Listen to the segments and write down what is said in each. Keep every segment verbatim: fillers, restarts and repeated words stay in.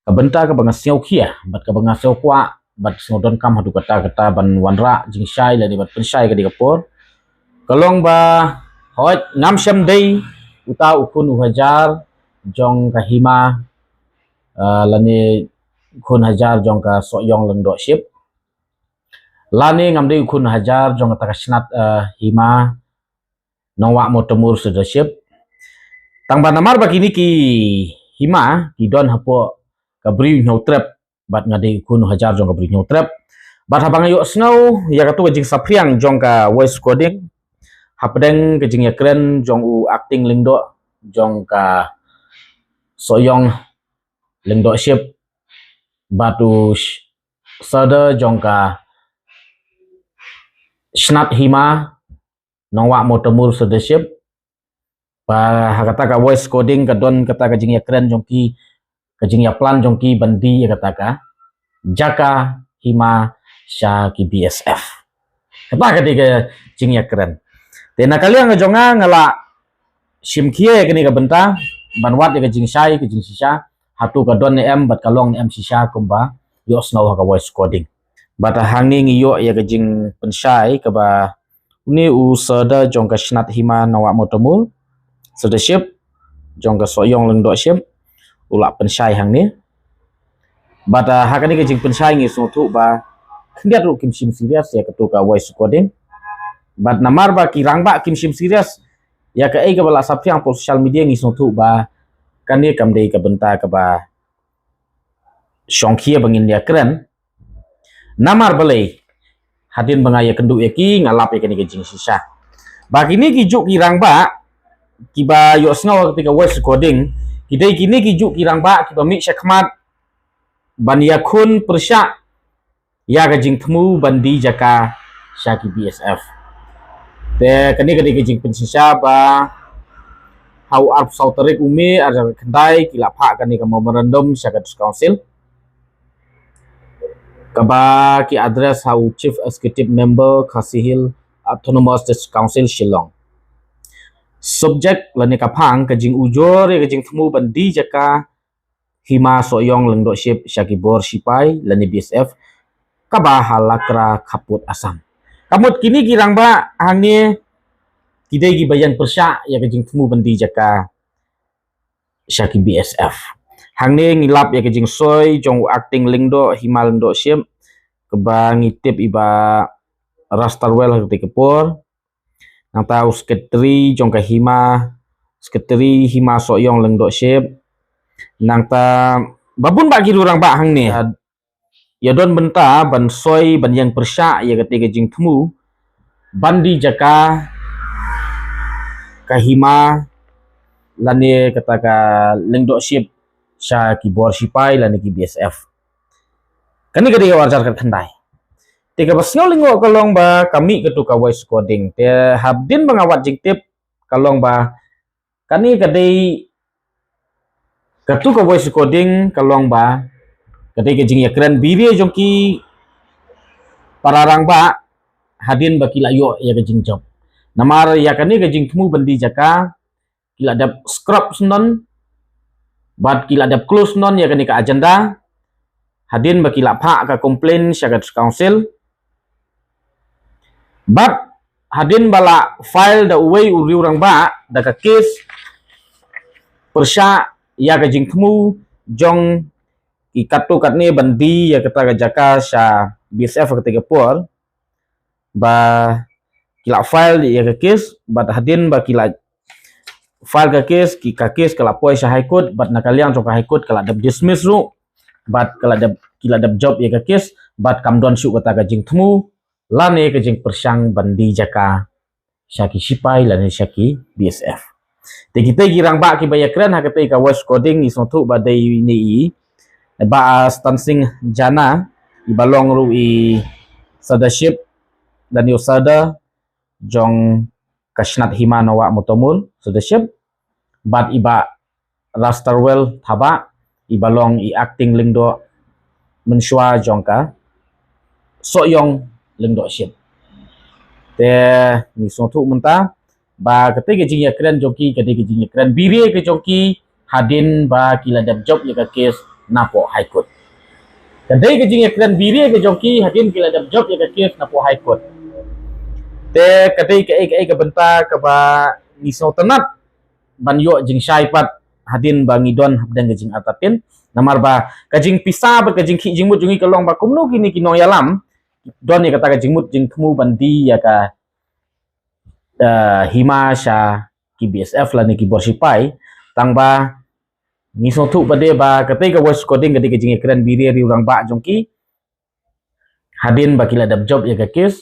ka bynta kaba nga sngewkhia bad kaba nga sngewkwah bad sngewdonkam haduh katta katta ban wanrah jingshai lane ban pynshai ka dei ka por. Ka long ba, hooid, ngam shym dei uta u khun u hajar jong ka hima, ah, lane khun hajar jong ka Sohiong Lyngdoh Ship, lane ngam dei u khun hajar jong kata ka shnat, ah, hima Nongwah Mawtamur Sirdarship. Tang ba namar ba kine ki hima ki don hapoh ka Bri U Hynñiewtrep, bad nga dei u khun u hajar jong ka Bri U Hynñiewtrep. Bad haba nga ïohsngew ïa katu ka jingsaphriang jong ka voice recording hapdeng ka jingïakren jong u acting lyngdoh jong ka Sohiong Lyngdoh Ship bad u sh-, sardar jong ka shnat hima Nongwah Mawtamur Sirdarship. Ba ha kata ka voice recording ka don kata ka jingïakren jong ki, ka jingïaplan jong ki ban die ïa kata ka jaka hima sha ki B S F. Kata ka dei ka jingïakren. Te na ka liang ka jong nga, nga la shim khia ïa kane ka bynta ban wad ïa ka jingshai ka jingshisha, hato ka don ne em bad ka long ne em shisha kumba ïohsngew ha ka voice recording. Bad hangne ngi ïoh ïa ka jingpynshai kaba une u sardar jong ka shnat hima Nongwah Mawtamur Sirdarship jong ka Sohiong Lyngdoh Ship u la pynshai hangne. Bad, ah, ha kane ka jingpynshai ngi sngewthuh ba khyndiat ruh kim shim serious ïa katu ka voice recording. Bad namar ba ki rangbah kim shim serious ïa kaei kaba la saphriang hapoh social media, ngi sngewthuh ba kane kam dei ka bynta kaba shongkhia ba ngin ïakren. Namar balei, hadien ba nga ïakynduh ïa ki, nga lap ïa kane ka jingshisha. Ba kine ki juh ki rangbah kiba ïohsngew ha kata ka voice recording, ki dei kine ki juh ki rangbah kiba mih shakhmat ban ïakhun pyrshah ïa ka jingthmu ban die jaka sha ki B S F. Te kane ka dei ka jingpynshisha ba ha u arphew saw tarik u May arhajar khyndai ki la phah kane ka memorandum sha ka District Council, kaba ki address ha u Chief Executive Member Khasi Hills Autonomous District Council Shillong. Subject lane ka phang, ka jingujor ïa ka jingthmu ban die jaka hima Sohiong Lyngdoh Ship sha ki bor shipai lane B S F kaba ha Lakra Khappud Assam. Ka mut kine ki rangbah hangne ki dei kiba ïeng pyrshah ïa ka jingthmu ban die jaka sha ki B S F. Hangne ngi lap ïa ka jingsoi jong u acting lyngdoh hima Lyngdoh Ship, kaba ngi tip i Bah Rastarwell ha kata ka por. Nangta u secretary jong ka hima, secretary hima Sohiong Lyngdoh Ship. Nangta ba bun bah ki rangbah hangne. Ïa don bynta ban soi, ban ïeng pyrshah ïa kata ka jingthmu ban die jaka ka hima lane kata ka Lyngdoh Ship sha ki bor shipai lane ki B S F. Kane ka dei ha u arhajar khatkhyndai. Te kaba sngewlyngngoh ka long ba ka mih katu ka voice recording. Te hadien ba nga wad jingtip ka long ba kane ka dei, katu ka voice recording ka long ba ka dei ka jingïakren birie jong ki para rangbah hadien ba ki la ïoh ïa ka jingjop. Namar ïa kane ka jingthmu ban die jaka ki la dep scrap syndon bad ki la dep close syndon ïa kane ka agenda hadien ba ki la phah ka complaint sha ka District Council. Bad hadien ba la file da uwei u riew rangbah da ka case pyrshah ïa ka jingthmu jong ki katto katne ban die ïa kata ka jaka sha B S F ha kata ka por, ba ki la file ïa ka case, bad hadien ba ki la file ka case, ki, ka case ka la poi sha High Court, bad na ka liang jong ka High Court ka la dep dismiss ruh, bad ka la dep, ki la dep jop ïa ka case, bad kam don shuh kata ka jingthmu lane ka jingpyrshang ban die jaka sha ki shipai lane sha ki B S F. Te kita ki rangbah kiba ïakren ha kata ka voice recording ngi sngewthuh ba dei ine i Bah Stan Singh Jana, iba long ruh i Sardar Ship lane u sardar jong ka shnat hima Nongwah Mawtamur Sirdarship, bad i Bah Rastarwell Thabah, iba long i acting lyngdoh mynshuwa jong ka Sohiong Lyngdoh Ship. Te ngi sngewthuh mynta ba kata ka jingïakren jong ki, kata ka jingïakren birie ka jong ki hadien ba ki la dep jop ïa ka case napoh High Court. Ka dei ka jingïakren biria ka jong ki hadien ki la dep jop ïa ka kes napoh High Court. Te ka dei kaei kaei ka bynta kaba ngi sngewtynnat ban ïoh jingshai pat hadien ba ngi don hapdeng ka jingartatien. Namar ba ka jingpisa bad ka jingkhih jingmut jong ngi ka long ba kumno kine ki nongïalam don ïa kata ka jingmut jingthmu ban die ïa ka, eh, hima sha ki B S F lane ki bor sipai, tang ba ngi sngewthuh pat de ba katei ka voice recording ka dei ka jingïakren biria riewrangbah jong ki hadien ba ki la dep jop ïa ka kes,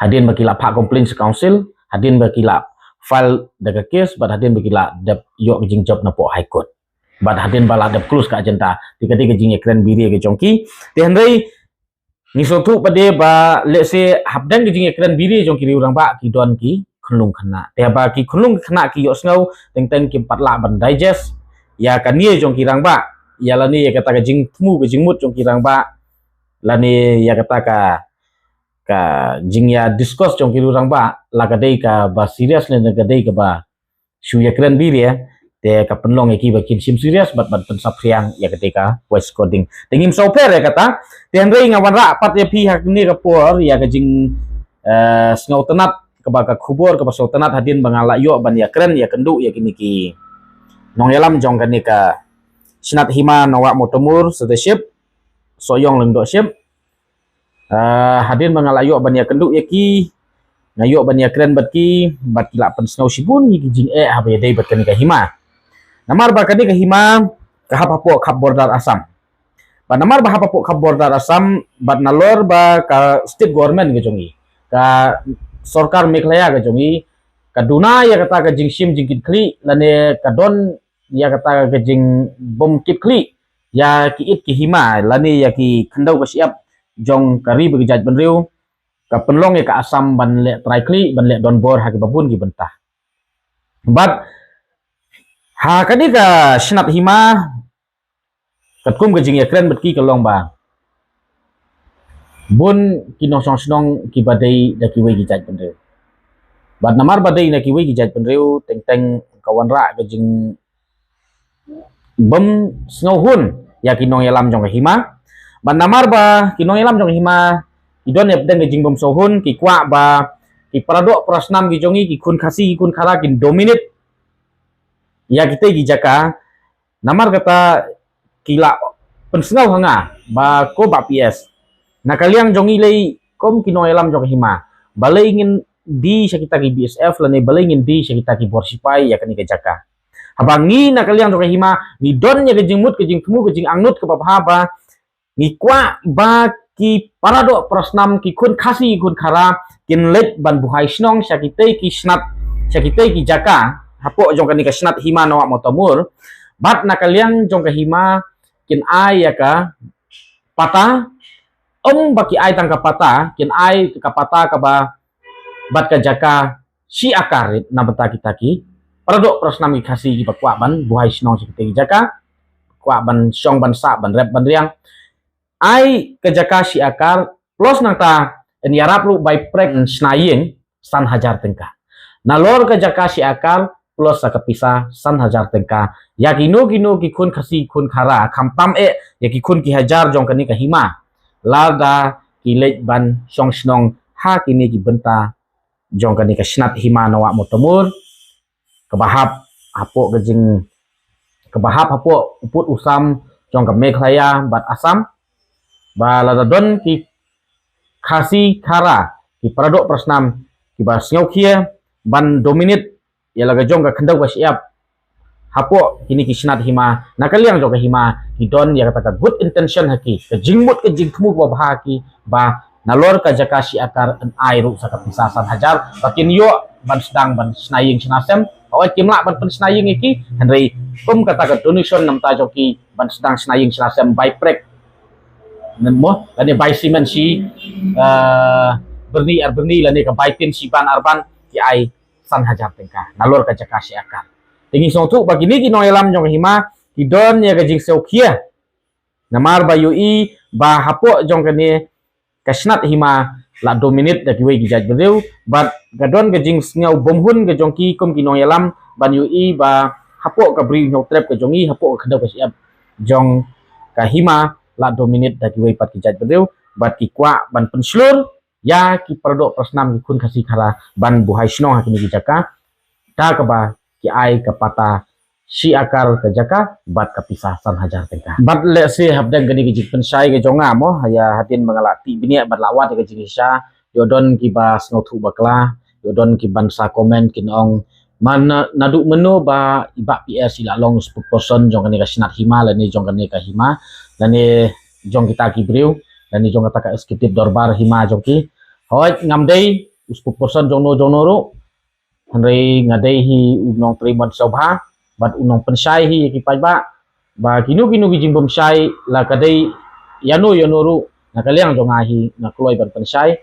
hadien ba ki la phah complaint sha council, hadien ba ki la file da ka kes, bad hadien ba ki la dep ïoh ka jingjop napoh High Court, bad hadien ba la dep close ka agenda. Te ka dei ka jingïakren biria ka jong ki. Te hynrei ngi sngewthuh pat de ba lehse hapdeng ka jingïakren biria jong ki riewrangbah ki don ki khunlung khynnah. Te haba ki khunlung khynnah ki ïohsngew, teng teng kim pat lah ban digest ïa kane jong ki rangbah, ïa lane ïa kata ka jingthmu ka jingmut jong ki rangbah, lane ïa kata ka, ka jingïa discuss jong ki riewrangbah, la ka dei kaba serious ne ka dei kaba shu ïakren biria, te ka pynlong ïa ki ba kin shim serious bad ban pynsaphriang ïa katei ka voice recording. Te ngim sngewpher ïa kata, te hynrei nga wanrah pat ïa phi ha kane ka por ïa ka jing, eh, sngewtynnat kaba, ka khubor kaba sngewtynnat hadien ba nga la ïoh ban ïakren ïakynduh ïa kine ki nongïalam jong kane ka Shnat Hima Nongwah Motomur Sirdarship, Sohiong Lyngdohship. Ah, hadien ba nga la ïoh ban ïakynduh ïa ki, nga ïoh ban ïakren bad ki, bad ki la pynsngew shibun ïa ki jingeh haba ïadei bad kane ka hima. Namar ba kane ka hima ka hap hapoh khap border Assam. Bad namar ba hap hapoh khap border Assam, bad nalor ba ka state government ka jong i, ka sorkar Meghalaya ka jong i, ka duna ïa kata ka jingshim jingkitkhlieh, lane ka don ïa kata ka jingbym kit khlieh ïa ki it ki hima lane ïa ki khyndew ka shyiap jong ka ri bad ka jaitbynriew, ka pynlong ïa ka Assam ban leh trai khlieh, ban leh donbor ha kiba bun ki bynta. Bad ha kane ka Shnat Hima, katkum ka jingïakren bad ki ka long ba bun ki nongshong shnong kiba dei da kiwei ki jaitbynriew. Bad namar ba dei na kiwei ki jaitbynriew, teng teng ka wanrah ka jing bym sngewhun ïa ki nongïalam jong ka hima. Bad namar ba ki nongïalam jong ka hima ki don ïa pdeng ka jingbym sngewhun, ki kwah ba ki paradoh parasnam ki jong i, ki khun Khasi ki khun Khara kin dominate ïa kitei ki jaka. Namar kata ki la pynsngew ha nga ba ko Bah P S, na ka liang jong i lei kum ki nongïalam jong ka hima, balei ngin die sha kita ki B S F lane balei ngin die sha kita ki bor sipai ïa kane ka jaka? Haba ngi na ka liang jong ka hima ngi don ïa ka jingmut ka jingthmu ka jingangnud kaba bha ba ngi kwah ba ki paradoh parasnam, ki khun Khasi ki khun Khara kin leit ban buhai shnong sha kitei ki shnat, sha kitei ki jaka hapoh jong kane ka Shnat Hima Nongwah Motomur. Bad na ka liang jong ka hima kin ai ïa ka pata, ym ba ki ai tang ka pata, kin ai ka pata kaba bad ka jaka shi akar na bynta kita ki paradoh parasnam ki Khasi kiba kwah ban buhai shnong sha kitei ki jaka, kwah ban shong ban sah, ban rep ban riang. Ai ka jaka shi akar, plus nangta yn ïarap ruh bai prek shna ïing san hajar tyngka. Nalor ka jaka shi akar plus sa ka pisa san hajar tyngka, ïa kino kino ki khun Khasi khun Khara, khamtam eh ïa ki khun ki hajar jong kane ka hima, lada ki leit ban shong shnong ha kine ki bynta jong kane ka Shnat Hima Nongwah Motomur, kaba hap hapoh ka jing, kaba hap hapoh u pud u sam jong ka Meghalaya bad Assam. Ba lada don ki Khasi Khara, ki paradoh parasnam kiba sngewkhia ban dominate ïa la ka jong ka khyndew ka shyiap hapoh kine ki Shnat Hima, na ka liang jong ka hima ki don ïa kata ka good intention ha ki, ka jingmut ka jingthmu kaba bha ha ki, ba nalor ka jaka shi akar yn ai ruh sa ka pisa san hajar ba kin ïoh ban sdang ban shna ïing shna sem. Hooid, kim lah ban pynshna ïing ïa ki, hynrei kum kata ka donation na bynta jong ki ban sdang shna ïing shna sem, bai prek, nen mo, lane bai simen shi, eh, byrni ar byrni, lane ka bai tin shi ban ar ban, ki ai san hajar tyngka nalor ka jaka shi akar. Te ngi sngewthuh ba kine ki nongïalam jong ka hima ki don ïa ka jingsngewkhia, namar ba ïohi ba hapoh jong kane ka Shnat Hima la dominate da kiwei ki jaitbynriew, bad ka don ka jingsngew bymhun ka jong ki kum ki nongïalam ban ïohi ba hapoh ka Bri U Hynñiewtrep ka jong i, hapoh ka khyndew ka shyiap, jong ka hima la dominate da kiwei pat ki jaitbynriew bad ki kwah ban pynshlur ïa ki paradoh parasnam ki khun Khasi Khara ban buhai shnong ha kine ki jaka. Da kaba ki ai ka patta shi akar ka jaka bad ka pisa san hajar tyngka. Bad lehse hapdeng kane ka jingpynshai ka jong nga mo, ïa hadien ba nga la tip bniah bad la wad ïa ka jingshisha, ïoh don kiba sngewthuh bakla, ïoh don kiban sa comment kin ong, man naduh mynno ba i Bah P S i la long spokesperson jong kane ka shnat hima lane jong kane ka hima lane jong kita ki briew lane jong kata ka executive dorbar hima jong ki. Hooid, ngam dei u spokesperson jong no jong no ruh, hynrei nga dei hi u nongtrei mon sngewbha bad u nongpynshai hi ïa ki paidbah. Ba kino kino ki jingbymshai la ka dei ïano ïano ruh, na ka liang jong nga hi nga kloi ban pynshai.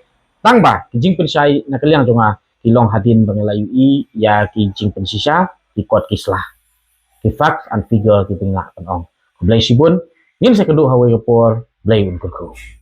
Tang ba ki jingpynshai na ka liang jong nga ki long hadien ba nga la ïohi ïa ki jingpynshisha, ki kot ki sla, ki facts and figure kiba ngi lah ban ong. Khublei shibun, ngin sa ïakynduh ha kawei ka por, Blei un kyrkhu.